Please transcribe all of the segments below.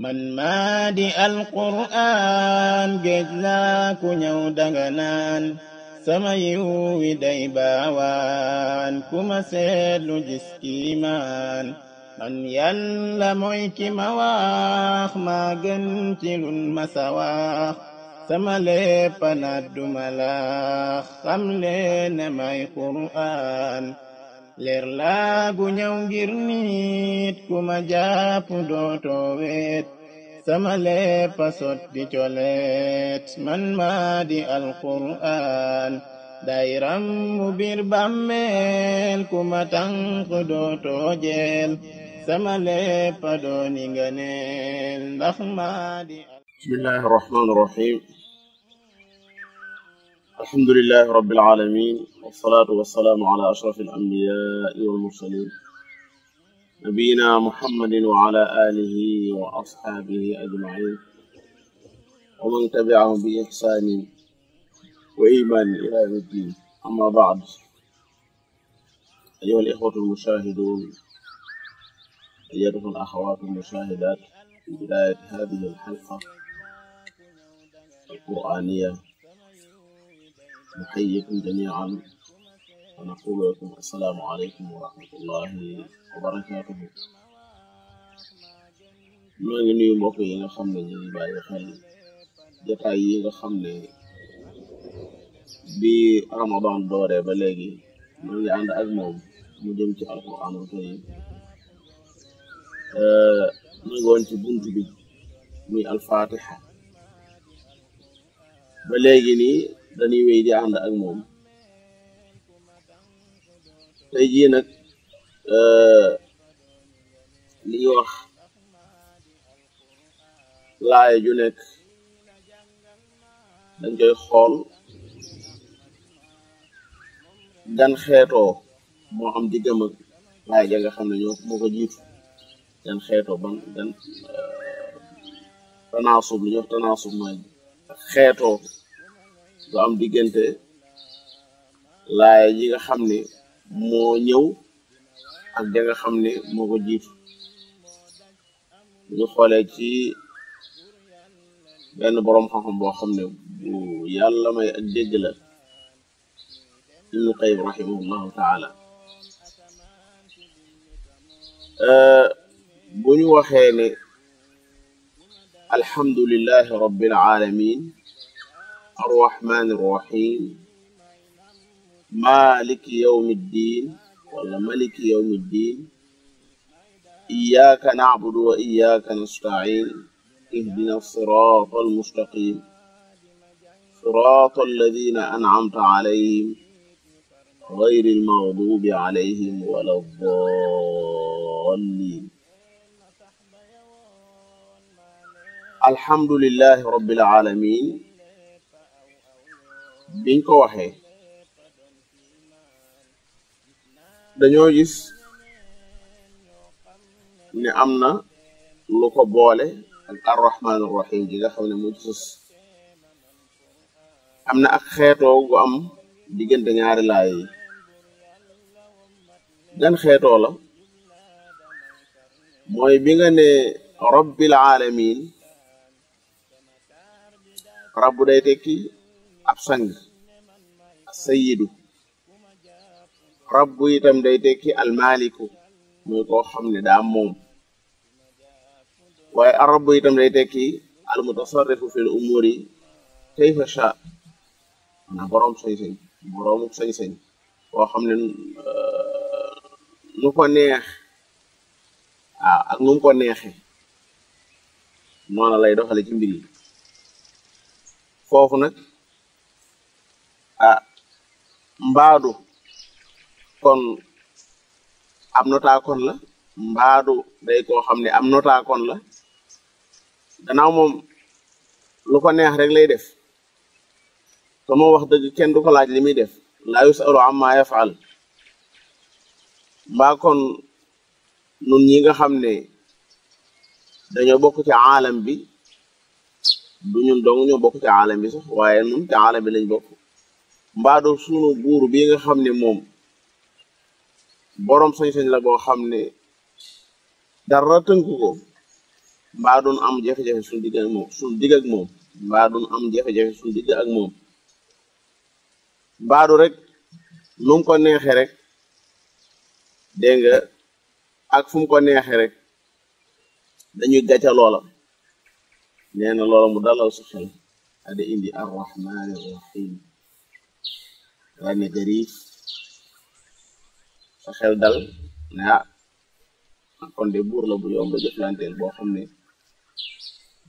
man maa di alqur'aan géej laa ku ñëw danga naan sama yiw wi day baawaan ku ma seetlu gis kiimaan man yàlla mooy ki ma wax maa gën ci lun masa wax sama lépp naat duma laax xam leen ne may qur'aan leer laa gu ñëw ngir nit ku ma jàpp dootoo weet sama lépp sotti coleet man maa di alqur'aan dayram mu bir bàmmeel ku ma tànk dootoo jeel sama lépp dooni nganeel ndax maa di bismillahi irrahmani irrahim alhamdulillahi rabbil alamin wassalatu wassalaamu ala ashraf alanbiyai walmursalin nabiyina muhammadin wa ala alihi wa ashabihi ajmain wa man tabi'ahum bi ihsanin wa imanin ila yawmi ddin amma ba'd ayyuha al-ikhwatu al-mushahidun ayyatuha al-akhawatu al-mushahidat fi bidayati hadhihi al-halqa القرآنية نحييكم جميعا ونقول لكم السلام عليكم ورحمة الله وبركاته ñoo ngi nuyu mbokk yi nga xam ne ñu ngi bàyyi xel jotaay yi nga xam ne bi Ramadan dooree ba léegi ñu ngi ànd ak moom mu jëm ci alquranul karim ñu ngi woon ci buntu bi muy alfatiha ba léegi nii dañuy wéy di ànd ak moom tey jii nag li ñuy wax laaya ju nekk dañ koy xool gan xeetoo moo am diggam ak laaya ja nga xam ne moo ko jiitu gan xeetoo ban gan tanaasub li ñuy wax tanaasub mooy xeetoo du am diggante laaya ji nga xam ne moo ñëw ak ja nga xam ne moo ko jiitu ñu xoolee ci benn boroom xam-xam boo xam ne bu yàlla may ak dégg la Ibnu Qayyim rahimahullahu taala bu ñu waxee ne alhamdulillahi rabbil alamin arrahmani irrahim maliki yawmi ddin wala maliki yawmi ddin iyyaka na'budu wa iyyaka nasta'in ihdina sirata almustaqim sirata alladhina an'amta alayhim ghayri almaghdubi alayhim wala ddallin alhamdulillahi rabbil alamin biñ ko waxee dañoo gis ne am na lu ko boole ak arrahman arrahim ji nga xam ne mu sus am na ak xeetoo gu am diggante ñaari laay yi gan xeetoo la mooy bi nga ne rabbil alamin rabbu day tekki ab sang sayyidu rabbu itam day tekki almaliku mooy koo xam ne daa moom waaye arabbu itam day tekki almutasarrifu fil umuri kayfa sha na boroom sañ-sañ boroomu sañ-sañ koo xam ne nu ko neex ak nu mu ko neexe noona lay doxale ci mbir yi foofu nag mbaadu kon am notaakoon la mbaadu day koo xam ne am notaakoon la gannaaw moom lu ko neex rek lay def te moom wax dëgg kenn du ko laaj li muy def laa yusalu amma yafal mbaa kon nun ñi nga xam ne dañoo bokk ci aalam bi du ñun dong ñoo bokk ci aalam bi sax waaye nun ci aalam bi lañ bokk mbaadu sunu buur bi nga xam ne moom boroom sañ-sañ la boo xam ne dara tënku ko mbaa duñ am jafe-jafe suñ digg ak moom mbaa duñ am jafe-jafe suñ digg ak moom mbaadu rek nu mu ko neexe rek dégg nga ak fu mu ko neexe rek dañuy gàcca loola nee na loola mu dalal sa xel ada indi arrahman arrahim daa ne gariif sa xel dal ne kon de buur la bu yomb jëflanteel boo xam ne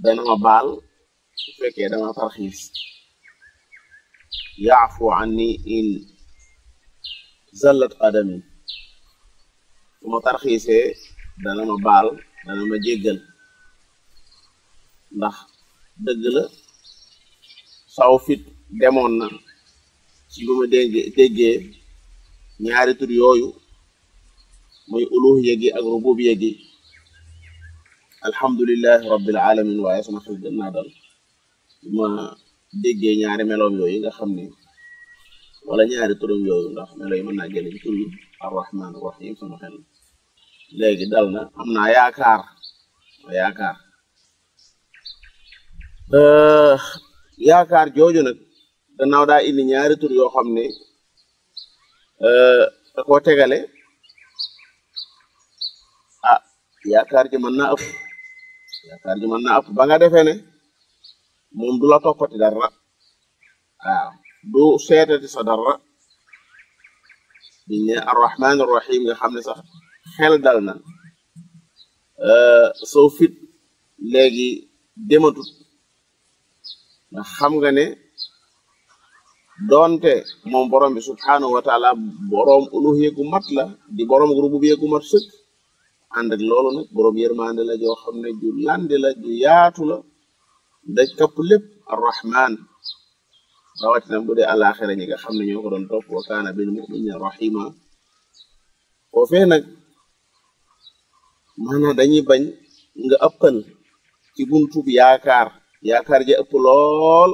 dana ma baal su fekkee dama tarxiis yaafu anni in zallat qadami su ma tarxiisee dana ma baal dana ma jéggal ndax dëgg la saw fit demoon na ci bu ma déggee ñaari tur yooyu muy uluhiyya gi ak rububiyya gi alhamdulillahi rabbil alamin waaye sama xel gën naa dal bu ma déggee ñaari meloom yooyu nga xam ne wala ñaari turam yooyu ndax melo yi mën naa jële ci tur yi arrahman arrahim sama xel léegi dal na am naa yaakaar yaakaar jooju nag gannaaw daa indi ñaari tur yoo xam ne da koo tegale yaakaar ji mën naa ëpp ba nga defee ne moom du la toppati dara waaw du seetati sa dara biñ ne arrahman arrahim nga xam ne sax xel dal na soo fit léegi dematut ndax xam nga ne doonte moom borom bi subhanahu wa taala borom uluhiyya gu mat la di borom rububiyya gu mat sëkk ànd ak loolu nag borom yërmande la joo xam ne ju landi la ju yaatu la daj kapp lépp arrahman rawatina bu dee àlaxira ñi nga xam ne ñoo ko doon topp wa kaana bil mu'minina rahima foofee nag maanaam dañuy bañ nga ëppal ci buntub yaakaar ja ëpp lool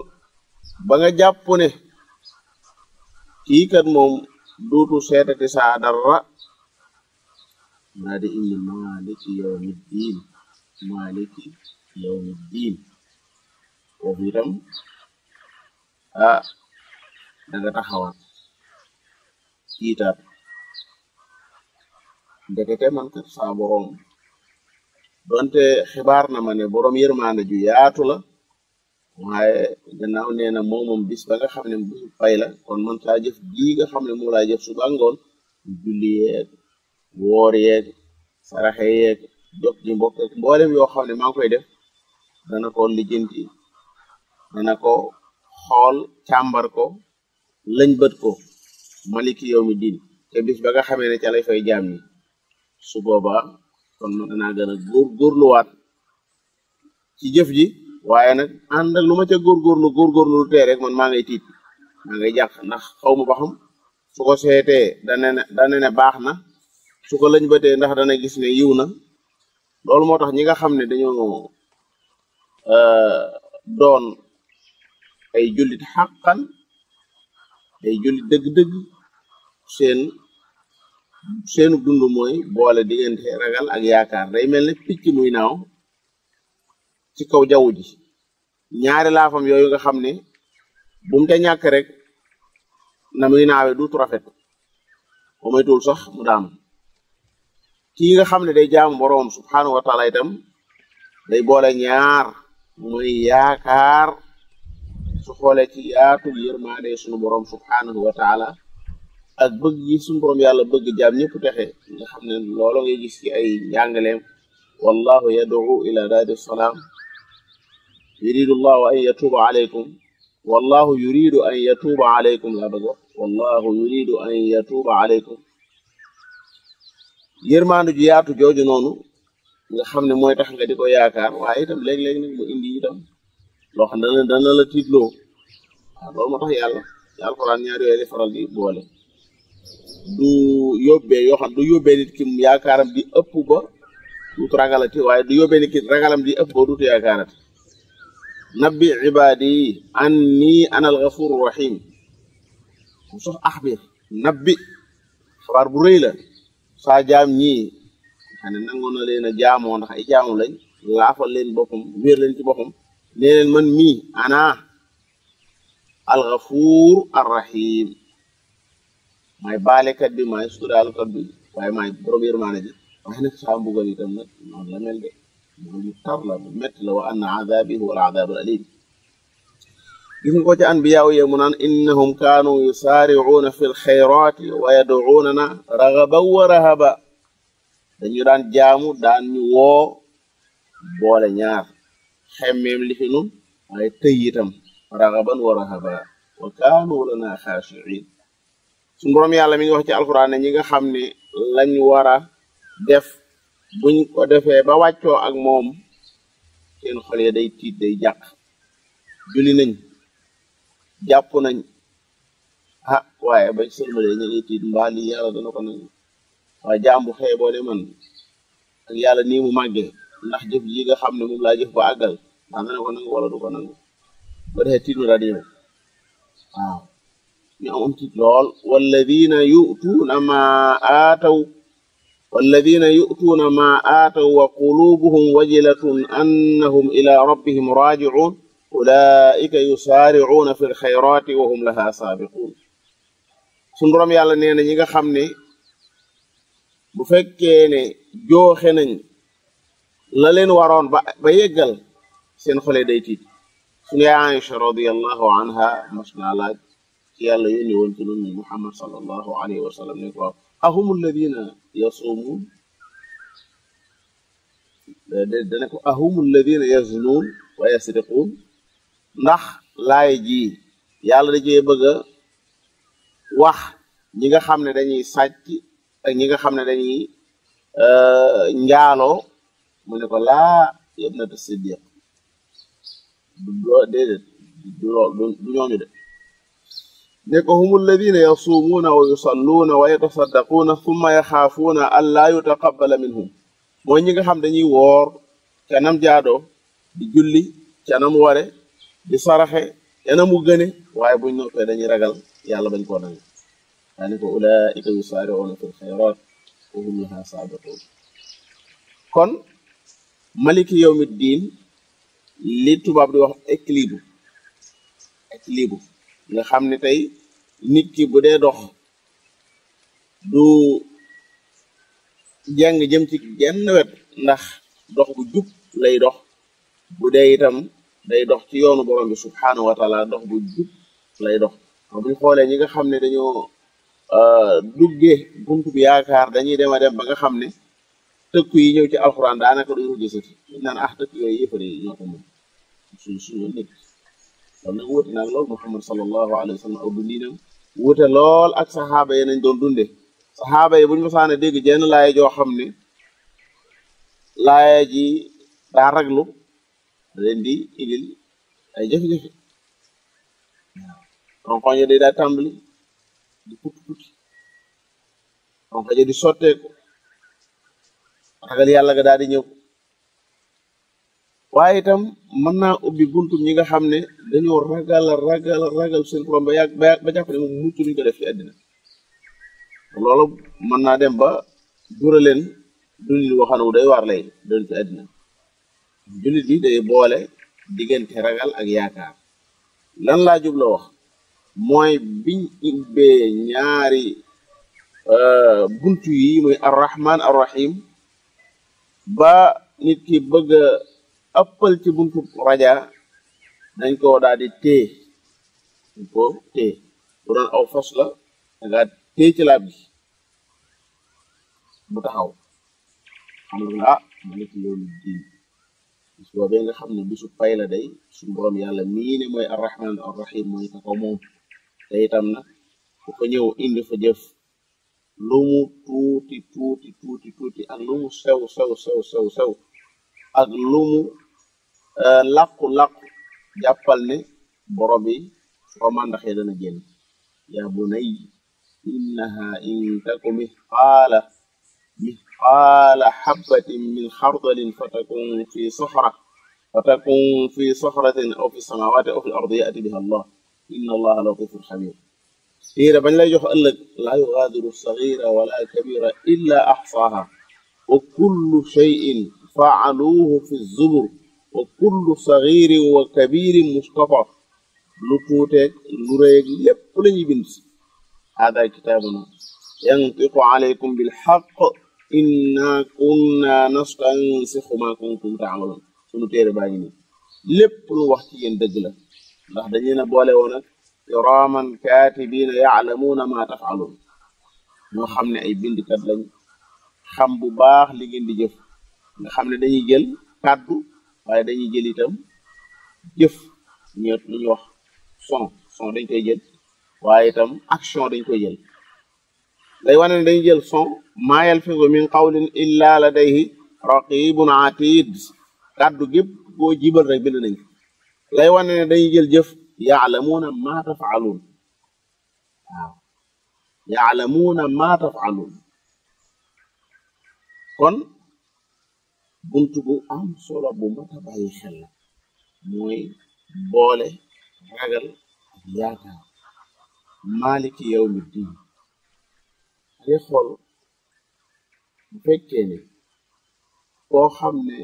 ba nga jàpp ne kii kat moom duutu seetati saa dara maa di indi maliki yawmiddin foofu itam da nga taxawaat kiitaat ndekete man kat saa borom donte xibaar na ma ne borom yërmande ju yaatu la waaye gannaaw nee na moom bis ba nga xam ne bisu fay la kon man saa jëf ji nga xam ne moo laa jëf suba ngoon julli yeeg woor yeeg saraxe yeeg jok ji mbokk ak mboolem yoo xam ne maa ngi koy def dana ko lijjanti dana ko xool càmbar ko lañ bët ko maliki yawmi din te bis ba nga xamee ne ca lay fay jaam ñi su boobaa kon danaa gën a góorluwaat ci jëf ji waaye nag ànd ak lu ma ca góorgóorlu lu tee rek man maa ngay tiit maa ngay jàq ndax xaw ma ba xam su ko seetee dana ne baax na su ko lañ bëtee ndax dana gis ne yiw na loolu moo tax ñi nga xam ne dañoo doon ay jullit xàqan ay jullit dëgg-dëgg seenu dund mooy boole diggante ragal ak yaakaar day mel ne picc muy naaw ci kaw jaww ji ñaari laafam yooyu nga xam ne bu mu te ñàkk rek na muy naawe du rafet ba moytuwul sax mu daanu kii nga xam ne day jaamu boroom subhanahu wa taala itam day boole ñaar muy yaakaar su xoolee ci yaatul yërmaande sunu boroom subhanahu wa taala ak bëgg yi sunu boroom yàlla bëgg jaam ñëpp texe nga xam ne loolu ngay gis ci ay njàngaleem wallahu yad'u ila daari salaam yuridu llahu an yatuuba alaykum wallahu yuridu an yatuuba alaykum laa bëgg wax wallahu yuridu an yatuuba alaykum yërmaandu ju yaatu jooju noonu nga xam ne mooy tax nga di ko yaakaar waaye itam léeg-léeg nag mu indi itam loo xam ne dana la tiitloo waaw loolu moo tax yàlla ci alxuraan ñaar yooyu di faral di boole du yóbbee nit ki yaakaaram di ëpp ba duutu ragalati waaye du yóbbee nit ki ragalam di ëpp ba duutu yaakaarati nabbi ibaadi anni ana al-ghafuru rahim mu sax axbir nabbi xabaar bu rëy la saa jaam ñii xam ne nangoon na leen a jaamoo ndax ay jaamu lañ laafal leen boppam wéer leen ci boppam nee leen man mii ana alxafuur arrahim maay baalekat bi maay suturaalekat bi waaye maay borom yërmaane ji waaye nag saa mbugal itam nag noonu la mel de moom tar la bu métti la wa anna azabi huwa al azab al alim gis nga ko ci anbiyaaw yi mu naan innahum kaanu yusaari'uuna fi lxayraati wa yad'uunana ragaban wa rahaba dañu daan jaamu daan ñu woo boole ñaar xemmeem li fi nun waaye tëy itam ragaban wa rahaba wa kaanu lana xaashiin suñu boroom yàlla mi ngi wax ci alquran ne ñi nga xam ne lañ war a def buñ ko defee ba wàccoo ak moom seen xol ya day tiit day jàq julli nañ jàpp nañ waaye ba sëlmale ñu ngi tiit mbaa lii yàlla dana ko nangu waaye jaam bu xëy boo ne man ak yàlla nii mu màggee ndax jëf ji nga xam ne moom laa jëf ba àggal ndax dana ko nangu wala du ko nangu ba defee tiit mi daal di ñëw waaw ñu amoon tiit lool walladina yu'tuuna ma aataw wa qulubuhum wajilatun annahum ila rabbihim raaji'uun ulaa'ika yusaari'uuna fi lxayraati wa hum laha saabiquun suñu boroom yàlla nee na ñi nga xam ne bu fekkee ne jooxe nañ la leen waroon ba yeggal seen xole day tiit suñu yaay Aïcha radiyallahu anha mas naa laaj ci yàlla yónni woon ci nun Muhammad sallallahu alayhi wa sallam ne ko ahum alladina yasuumuun dane ko ahum alladina yaznuun wa yasriquun ndax laay ji yàlla da cee bëgg a wax ñi nga xam ne dañuy sàcc ak ñi nga xam ne dañuy njaaloo mu ne ko laa yabnata siddiq déedéet du ñooñu de ne ko hum alladina yasuumuuna wa yusalluuna wa yatasaddaquuna thumma yaxaafuuna an laa yutaqabbala minhum mooy ñi nga xam dañuy woor canam jaadoo di julli canam ware di saraxe canam mu gëne waaye buñ noppee dañuy ragal yàlla bañ koo nangu daa ne ko ulaa'ika yusaari'uuna fil xayraat wa hum lahaa saabiquun kon maliki yawmi diin li tubaab di wax équilibre nga xam ne tey nit ki bu dee dox du jàng jëm ci genn wet ndax dox bu jub lay dox bu dee itam day dox ci yoonu borom bi subhaanahu wa taala dox bu jub lay dox bu ñu xoolee ñi nga xam ne dañoo duggee buntu bi yaakaar dañuy dem a dem ba nga xam ne tëkku yi ñëw ci alxuraan daanaka duñu ko gisati naan tëkk yooyu yëfar yi ñoo ko moom suñu nit kon nag wuute nag lool Muhammad sallallahu alayhi wa sallam aw dundinam wuute lool ak saxaaba yi nañ doon dunde saxaaba yi buñu mosaane dégg jenn laaya joo xam ne laaya ji daa raglu da leen di indil ay jafe-jafe ronkoñ yi day daa tàmbali di puti ronkoñ di sotteeku ragal yàlla ga daal di ñëw waaye itam mën naa ubbi buntu ñi nga xam ne dañoo ragal seen borom ba yàgg ba jàpp ne moom mucc luñ ko def ci àddina loolu mën naa dem ba jura leen dundin waxan wu day war lay doon ci àddina jullit bi day boole diggante ragal ak yaakaar lan laa jubla wax mooy biñ ubbee ñaari buntu yi muy arrahman arrahim ba nit ki bëgg a ëppal ci buntu raja dañ ko daal di téye bu doon aw fas la danga téye ci laab gi bu taxaw xam nga maliki yawmi diin bis boobee nga xam ne bisu pay la day suñu borom yàlla mii ne mooy arrahman arrahim mooy ka ko moom te itam nag ku ko ñëw indi fa jëf lu mu tuuti ak lu mu sew ak lu mu làqu jàppal ne borom bi su ko màndaxee dana génn yaa bunay innaha in taku mithqaala habbatin min xardalin fatakun fi soxratin aw fi samawati aw fi l ardi yati biha allah inna allaha latifun xabir téere bañ lay jox ëllëg laa yugaadiru sagira wala kabira illa axsaaha wa kullu cheyin faaluuhu fi zubur wa kullu sagirin wa kabirin mustafar lu tuuteeg lu rëyeeg lépp la ñuy bind hada kitaabuna yantiqu alaykum bilxaq inna kunna nastansixu ma kuntum taamaluun sunu téere baa ngi nii lépp lu wax ci yéen dëgg la ndax dañu leen a boole woon ak kiraaman kaatibiina yaalamuuna ma tafaluun ñoo xam ne ay bindkat lañ xam bu baax li ngeen di jëf nga xam ne dañuy jël kàddu waaye dañuy jël itam jëf ñeet lu ñuy wax son dañ koy jël waaye itam action dañ koy jël day wane ne dañuy jël son maa yalfizu min qawlin illa ladayhi raqibun atid kàddu gépp boo jibal rek bind nañ lay wane ne dañuy jël jëf yaalamuuna ma tafaaluun waaw yaalamuuna ma tafaaluun kon buntu bu am solo bu mat a bàyyi xel la mooy boole ragal ak yaakaar maaliki yawmi diin ay xool bu fekkee ne koo xam ne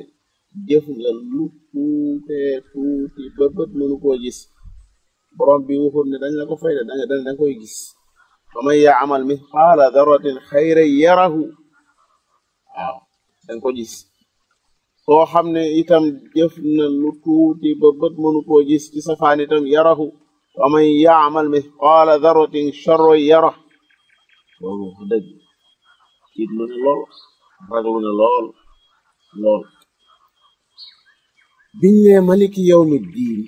jëf nga lu tuuti ba bët mënu koo gis borom bi waxul ne dañ la ko fay danga koy gis fa man yaamal mithqaala darratin xayran yarahu waaw danga ko gis koo xam ne itam jëf na lu tuuti ba bët mënu koo gis ci safaan itam yarahu wa man yaamal mithqaala darratin charran yarah boobu wax dëgg kiit lu ne lool raglu ne lool biñ ne maliki yawmi diin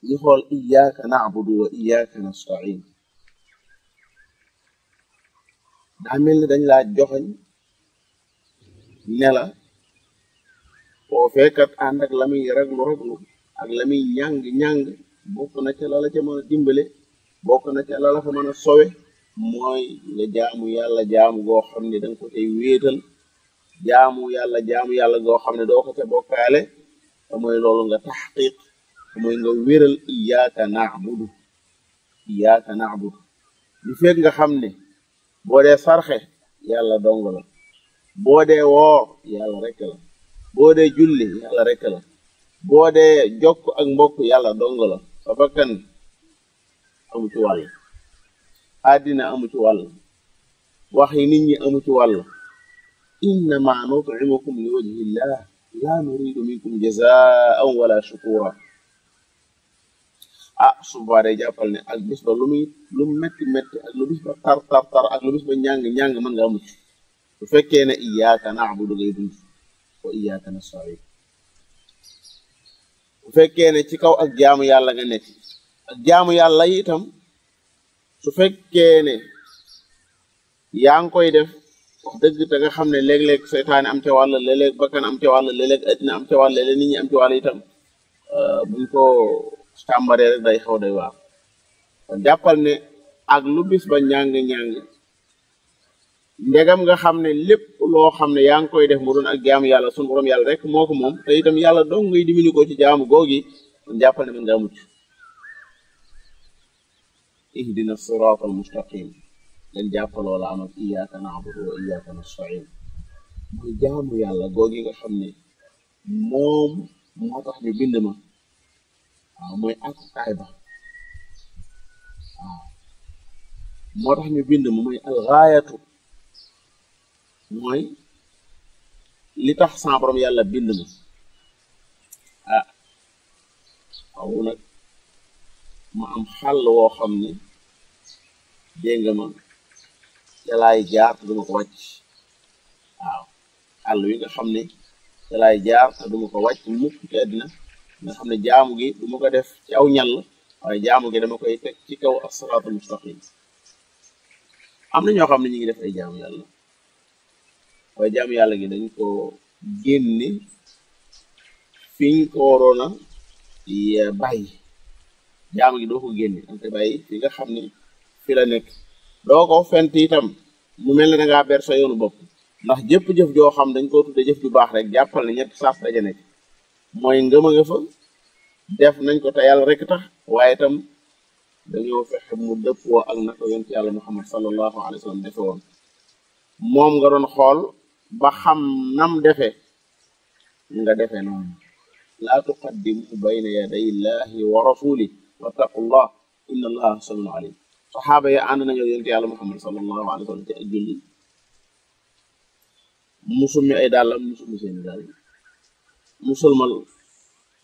ñu xool iyyaka na'budu wa iyyaka nasta'in daa mel ni dañ laa joxañ ne la boo fekkat ànd ak la muy raglu ak la muy ñàng bokk na ca la la ca mën a dimbale bokk na ca la la fa mën a sowe mooy nga jaamu yàlla jaamu goo xam ne danga ko tey wéetal jaamu yàlla goo xam ne doo ko ca bokkaale te mooy loolu nga taxqiq te mooy nga wéral iyyaka na'budu li fekk nga xam ne boo dee sarxe yàlla dong la boo dee woor yàlla rek la boo dee julli yàlla rek la boo dee jokk ak mbokk yàlla dong la sa bakkan amu ci wàll àddina amu ci wàll wax yi nit ñi amu ci wàll innama nut'imukum li wajhi llah la nuridu minkum jazaan wala shukura suba day jàppal ne ak bis ba lu metti ak lu bis ba tar ak lu bis ba ñàng mën nga mucc bu fekkee ne iyyaka na'budu ngay dund wa iyyaka nasta'in bu fekkee ne ci kaw ak jaamu yàlla nga nekk ak jaamu yàlla itam su fekkee ne yaa ngi koy def wax dëgg te nga xam ne léeg-léeg seytaane am ca wàll léeg-léeg bakkan am ca wàll léeg-léeg addina am ca wàll léeg-léeg nit ñi am ca wàll itam buñ ko tàmbaree rek day xaw day waar kon jàppal ne ak lu bis ba ñàng ndegam nga xam ne lépp loo xam ne yaa ngi koy def mu doon ak jaamu yàlla sunu borom yàlla rek moo ko moom te itam yàlla dong ngay dimbali ko ci jaamu googi kon jàppal ne mën ngaa mucc ihdina siraatal mustaqim leen jàppaloo la am ak iyyaka na'budu wa iyyaka nasta'in mooy jaamu yàlla googi nga xam ne moom moo tax ñu bind ma waaw mooy akukaay ba waaw moo tax ñu bind ma mooy algaayatu mooy li tax sa borom yàlla bind ma xaw nag ma am xàll woo xam ne dégg nga ma jalaay jaar te duma ko wàcc waaw xàll wi nga xam ne jalaay jaar te duma ko wàcc mukk ci àddina nga xam ne jaamu gi duma ko def ci aw ñal waaye jaamu gi dama koy teg ci kaw as-siraatul mustaqim am na ñoo xam ne ñu ngi def ay jaamu yàlla waaye jaamu yàlla gi dañ ko génne fiñ ko waroon a bàyyi jaamu gi doo ko génne danga koy bàyyi fi nga xam ne fi la nekk doo ko fent itam mu mel ne dangaa ber sa yoonu bopp ndax jëpp jëf joo xam dañ koo tudde jëf ju baax rek jàppal ne ñett saaf daja nekk mooy ngëma nga fa def nañ ko te yàlla rek tax waaye itam dañoo fexe mu dëppoo ak naka yonent yàlla Muhammad sallallahu alayhi wa sallam defe woon moom nga doon xool ba xam nam defe nga defe noonu laa tuqaddimu bayna yaday illahi wa rasuli wattaqullah inna allaha samiun alim saxaaba yi ànd nañu yonent yàlla Muhammad sallallahu alayhi wa sallam ci ak julli mu summi ay dàllam mu summi seeni dàll musulmal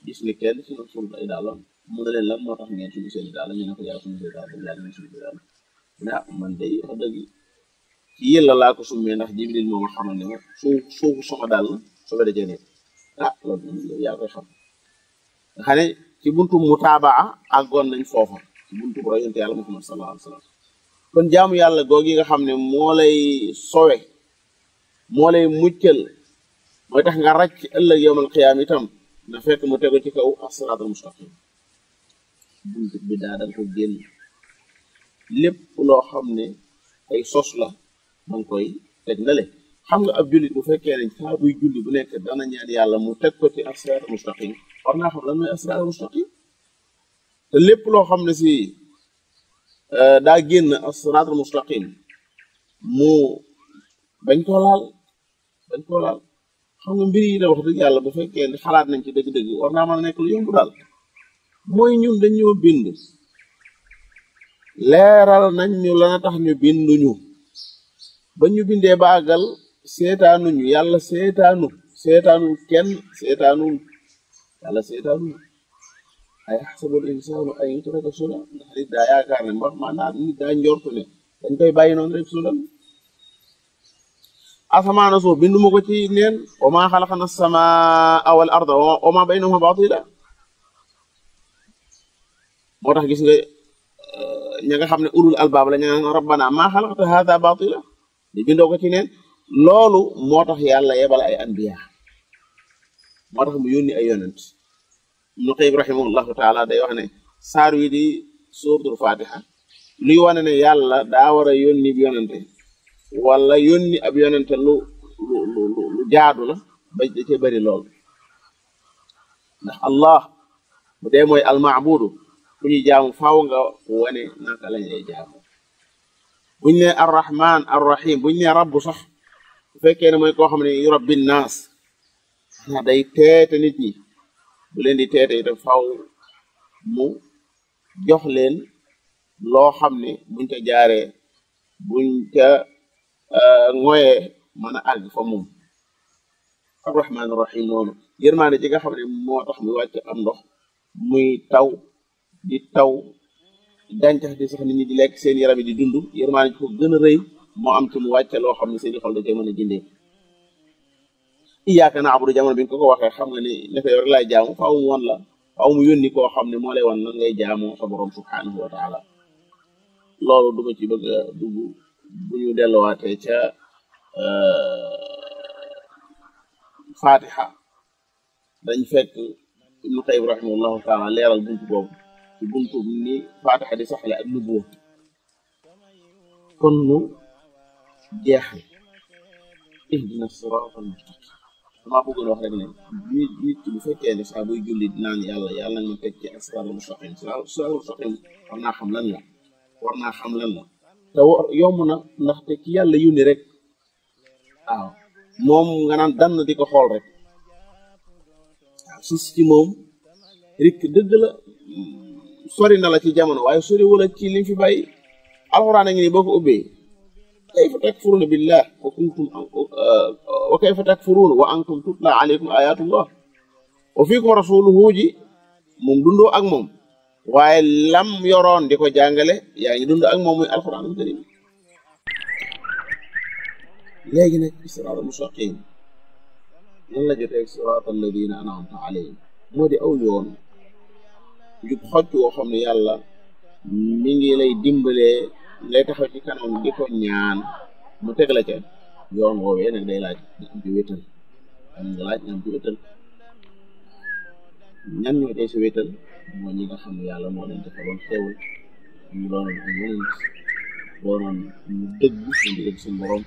gis ni kenn ci ñoom sul ay dàllam mu ne leen lan moo tax ngeen summi seeni dàll ñu ne ko yaa summi seeni dàll yàlla ñu summi dàll mu ne man day wax dëgg ci yéen la laa ko summee ndax Jibril moom a xamal ne ma suufu sama dàll sobe da cee nekk loolu yaa koy xam nga xam ne ci buntu mutaabaa àggoon nañ foofa ci buntu bu yonent yàlla Muhammad sallallahu alayhi wa sallam kon jaamu yàlla googi nga xam ne moo lay sowe moo lay muccal mooy tax nga ràcc ëllëg yawmal qiyaam itam na fekk mu tegu ci kaw as-siraatal mustaqim buntu bi daa danga ko génn lépp loo xam ne ay sos la danga koy teg ndale xam nga ab jullit bu fekkee ne saa buy julli bu nekk dana ñaan yàlla mu teg ko ci as-siraatal mustaqim war naa xam lan mooy as-siraatal mustaqim te lépp loo xam ne si daa génn as-siraatal mustaqim mu bañ koo laal xam nga mbir yi da wax dëgg yàlla bu fekkee ne xalaat nañ ci dëgg-dëgg war naa mën a nekk lu yomb daal mooy ñun dañoo bind leeral nañ ñu lana tax ñu binduñu ba ñu bindee ba àggal seetaanuñu yàlla seetaanu kenn yàlla seetaanu ay xasabul insaanu ay yutraka suda ndax nit daa yaakaar ne mbax maanaam nit daa njortu ne dañ koy bàyyi noonu rek sudan asamaana soo binduma ko ci neen wa maa xalaqna as-samaa wal arda wa maa baynahuma baatila moo tax gis nga ña nga xam ne ulul albaab la ña nga rabbana maa xalaqta haadha baatila di bindoo ko ci neen loolu moo tax yàlla yebal ay anbiya moo tax mu yónni ay yonent Ibnu Qayyim rahimahullahu taala day wax ne saar wi di suuratul Faatiha luy wane ne yàlla daa war a yónni bi yonente wala yónni ab yonente lu jaadu la ba da cee bëri lool ndax allah bu dee mooy almaabudu ku ñuy jaamu faaw nga wane naka lañ lay jaamu buñ ne arrahman arrahim buñ ne rabbu sax bu fekkee ne mooy koo xam ne yurabbi naas xanaa day teete nit ñi bu leen di teete itam faaw mu jox leen loo xam ne buñ ca jaaree buñ ca ngoyee mën a àgg fa moom arrahman arrahim noonu yërmaande ci nga xam ne moo tax muy wàcc am ndox muy taw di taw gàncax di sax nit ñi di lekk seen yaram yi di dund yërmaande ci ko gën a rëy moo am ci mu wàcce loo xam ne seen i xol da cee mën a jëndee iyyaaka na'budu jamono bi nga ko waxee xam nga ni ne ko yow rek laay jaamu faaw mu wan la faaw mu yónni koo xam ne moo lay wan nan ngay jaamoo sa borom subhanahu wa taala loolu duma ci bëgg a dugg bu ñu delluwaatee ca Fatiha dañ fekk Ibnu Qayyim rahimahullahu taala leeral buntu boobu ci buntu ni Fatiha di saxle ak nubuwa kon nu jeexal ihdina siraatal mustaqim damaa bëggoon wax rek ne nit ki bu fekkee ne saa buy julli naan yàlla nga teg ci siraatal mustaqim siraatal mustaqim war naa xam lan la te yomb na ndaxte ki yàlla yónni rek waaw moom nga naan dann di ko xool rek waaw sus ci moom rek dëgg la sori na la ci jamono waaye sori wala ci li fi bàyyi alxuraan a ngi nii boo ko ubbee kayfa takfuruuna billah wa kayfa takfuruuna wa antum tutla alaykum ayatullah wa fiikum rasuluhu ji moom dundoo ak moom waaye lam yoroon di ko jàngale yaa ngi dund ak moom muy alxuraanul karim léegi nag siraatal mustaqim lan la jotee siraatal ladina an'amta alayhim moo di aw yoon jub xocc woo xam ne yàlla mi ngi lay dimbalee ngay taxaw ci kanam di ko ñaan mu teg la ca yoon woowee nag day laaj nga am ci wétal ñan ñoo tey si wétal mooy ñi nga xam ne yàlla moo leen defaloon xéewal ñu doonoon ay yonent doonoon ñu dëgg seen digg seen borom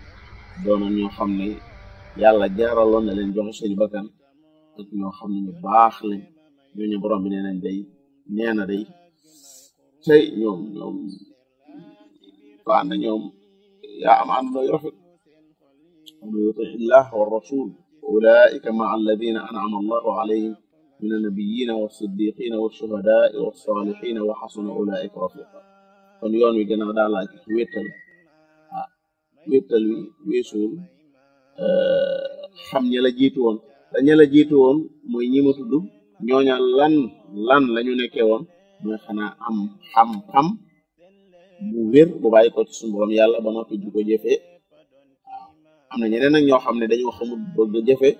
doonoon ñoo xam ne yàlla jaaraloon na leen joxe seen bakkan ak ñoo xam ne ñu baax lañ ñooñu borom bi nee nañ day tey ñoom ko ànd ñoom yaa am ànd looy rafet ومن يطع الله والرسول أولئك مع الذين أنعم الله عليهم من النبيين والصديقين والشهداء والصالحين وحسن أولئك رفيقا kon yoon wi gannaaw daa laaj wéttal wéttal wi weesuul xam ña la jiitu woon te ña la jiitu woon mooy ñi ma tudd ñooña lan la ñu nekkee woon mooy xanaa am xam-xam bu wér bu bàyyi ko ci suñu borom yàlla ba noppi di ko jëfee am na ñeneen nag ñoo xam ne dañoo xamul bëgg jëfe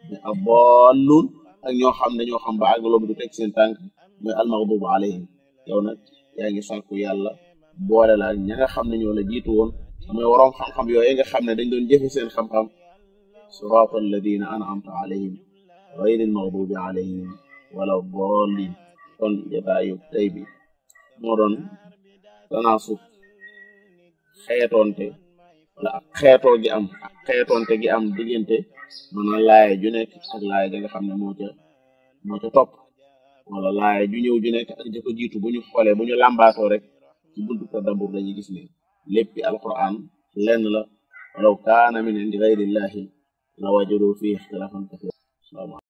mais aballun ak ñoo xam ne ñoo xam ba àggaloo bi du teg seen tànk mooy almaghdubu alayhim yow nag yaa ngi sàkku yàlla boole la ña nga xam ne ñoo la jiitu woon mooy waroom xam-xam yooyu nga xam ne dañ doon jëfe seen xam-xam sirata alladina an'amta alayhim ghayril maghdubi alayhim wala dallin kon jataayu tey bi moo doon tanaasub xeetoonte wala ak xeetoo gi am ak xeetoonte gi am diggante maanaam laaya ju nekk ak laaya ja nga xam ne moo ca topp wala laaya ju ñëw ju nekk ak ja ko jiitu bu ñu xoolee bu ñu làmbaatoo rek ci buntu tadabbur dañuy gis ne léppi alquran lenn la walaw kaana min indi ghayrillahi la wajadu fihi ikhtilafan kathiran